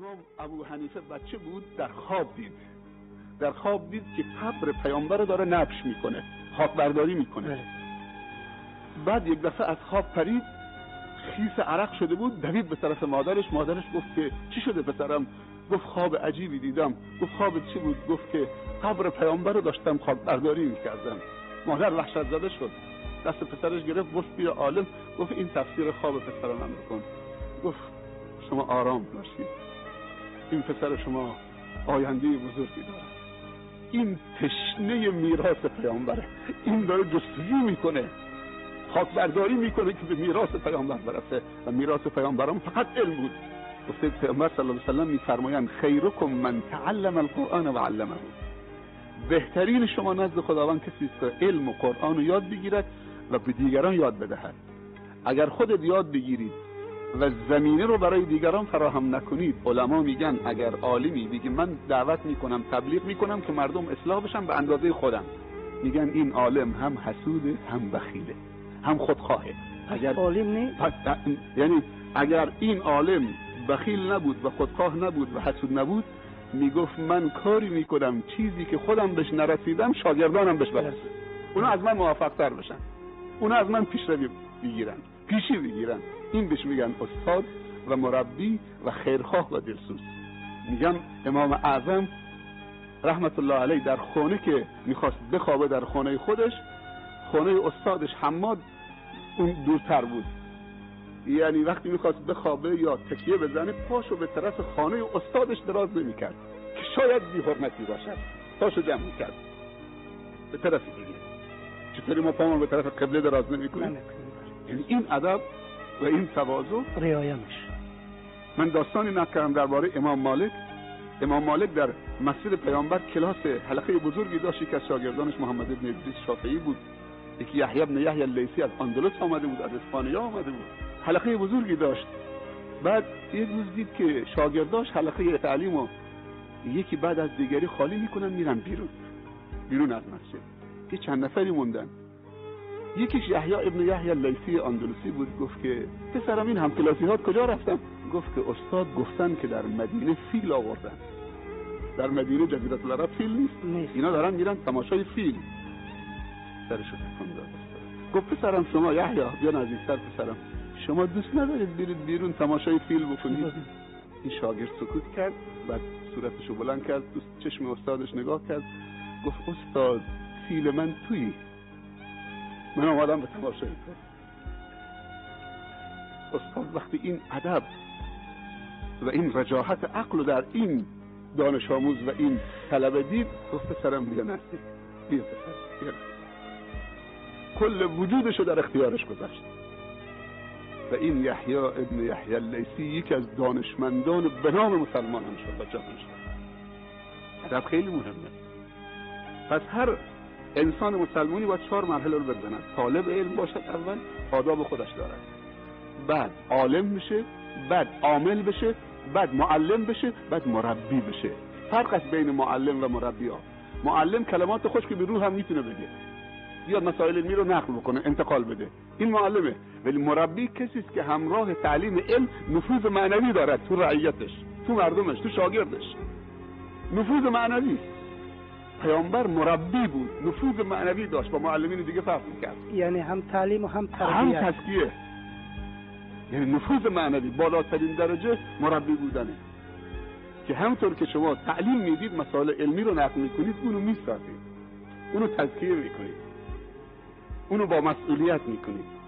امام ابو حنیفه بچه بود، در خواب دید. در خواب دید که قبر پیامبر رو داره نبش میکنه، خاک برداری میکنه. بعد یک دفعه از خواب پرید، خیس عرق شده بود، دوید به طرف مادرش. مادرش گفت که چی شده پسرم؟ گفت خواب عجیبی دیدم. گفت خواب چی بود؟ گفت که قبر پیامبر رو داشتم خاک برداری میکردم. مادر وحشت زده شد، دست پسرش گرفت، گفت بیا عالم. گفت این تفسیر خواب پسر من بکن. گفت شما آرام باشید، این پسر شما آینده بزرگی داره، این تشنه میراث پیامبره، این داره جستجو میکنه، خاک برداری میکنه که به میراث پیامبر برسه و میراث پیامبران فقط علم بود. گفته پیامبر صلی الله علیه و سلم میفرمایند خیرکم من تعلم القرآن و علمه، بهترین شما نزد خداوند کسی است که علم و قرآن رو یاد بگیرد و به دیگران یاد بدهد. اگر خودت یاد بگیرید و زمینه رو برای دیگران فراهم نکنید، علما میگن اگر عالمی میگه من دعوت میکنم، تبلیغ میکنم که مردم اصلاح بشن به اندازه خودم، میگن این عالم هم حسوده، هم بخیله، هم خودخواهه. اگر عالم نیست، یعنی اگر این عالم بخیل نبود و خودخواه نبود و حسود نبود، میگفت من کاری میکنم چیزی که خودم بهش نرسیدم شاگردانم بهش برسه، اونا از من موفق‌تر بشن، اونا از من پیشروی بگیرن، پیشی بگیرن. این بهش میگن استاد و مربی و خیرخواه و دلسوز. میگم امام اعظم رحمت الله علیه در خونه که میخواست بخوابه، در خونه خودش، خونه استادش حماد اون دورتر بود، یعنی وقتی میخواست بخوابه یا تکیه بزنه پاشو به طرف خانه استادش دراز نمیکرد که شاید بی‌حرمتی باشد، پاشو جمع میکرد به طرف دیگه. چطوری ما پامون به طرف قبله دراز نمیکنیم؟ یعنی این ادب و این تواضع رعایت میشه. من داستانی نقل کردم درباره امام مالک. امام مالک در مسجد پیامبر کلاس حلقه بزرگی داشت، یکی از شاگردانش محمد بن ادریس شافعی بود، یکی یحیی بن یحیی اللیثی از اندلس آمده بود، از اسپانیا آمده بود، حلقه بزرگی داشت. بعد یک روز دید که شاگرداش حلقه تعلیم رو یکی بعد از دیگری خالی میکنن، میرن بیرون از مسجد. یه چند نفری موندن، یکیش یحیی ابن یحیی اللیثی اندلسی بود. گفت که پسرم این همکلاسی‌هات کجا رفتن؟ گفت که استاد گفتن که در مدینه فیل آوردن. در مدینه جزیره العرب فیل نیست، اینا دارن میرن تماشای فیل. سرشو تکون داد. گفت پسرم شما یحیی بیا نزدیکتر، پسرم شما دوست ندارید برید بیرون تماشای فیل بکنید؟ این شاگرد سکوت کرد، بعد صورتشو بلند کرد، تو چشم استادش نگاه کرد، گفت استاد فیل من تویی، من آمدم به تماشای تو. استاد وقتی این ادب و این رجاحت عقل در این دانش آموز و این طلبه دید، گفت پسرم بیا نزدیک، بیا پسرم بیا نزدیک. کل وجودشو در اختیارش گذاشت. و این یحیی ابن یحیی اللیثی یکی از دانشمندان به نام مسلمانان شد و جهان شد. ادب خیلی مهمه. پس هر انسان مسلمانی باید 4 مرحله رو بزند. طالب علم باشد اول، آداب خودش دارد، بعد عالم میشه، بعد عامل بشه، بعد معلم بشه، بعد مربی بشه. فرق است بین معلم و مربی ها. معلم کلمات خوش که به روح هم میتونه بگه، بیاد مسائل علمی رو نقل بکنه، انتقال بده، این معلمه. ولی مربی کسی است که همراه تعلیم علم نفوذ معنوی دارد تو رعیتش، تو مردمش، تو شاگردش. نفوذ معنوی. پیامبر مربی بود، نفوذ معنوی داشت، با معلمین دیگه فرق میکرد. یعنی هم تعلیم و هم تربیت، هم تزکیه. یعنی نفوذ معنوی بالاترین درجه مربی بودنه، که همطور که شما تعلیم میدید، مسائل علمی رو نقل میکنید، اونو میسازید، اونو تزکیه میکنید، اونو با مسئولیت میکنید.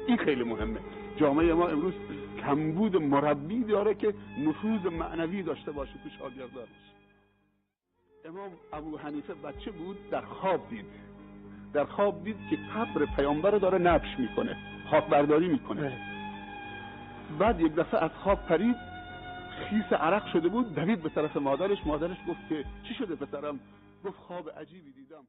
این خیلی مهمه. جامعه ما امروز کمبود مربی داره که نفوذ معنوی داشته باشه تو شاگردانش. امام ابو حنیفه بچه بود، در خواب دید. در خواب دید که قبر پیامبر رو داره نبش میکنه، خاک برداری میکنه. بعد یک دفعه از خواب پرید، خیس عرق شده بود، دوید به طرف مادرش. مادرش گفت که چی شده پسرم؟ گفت خواب عجیبی دیدم.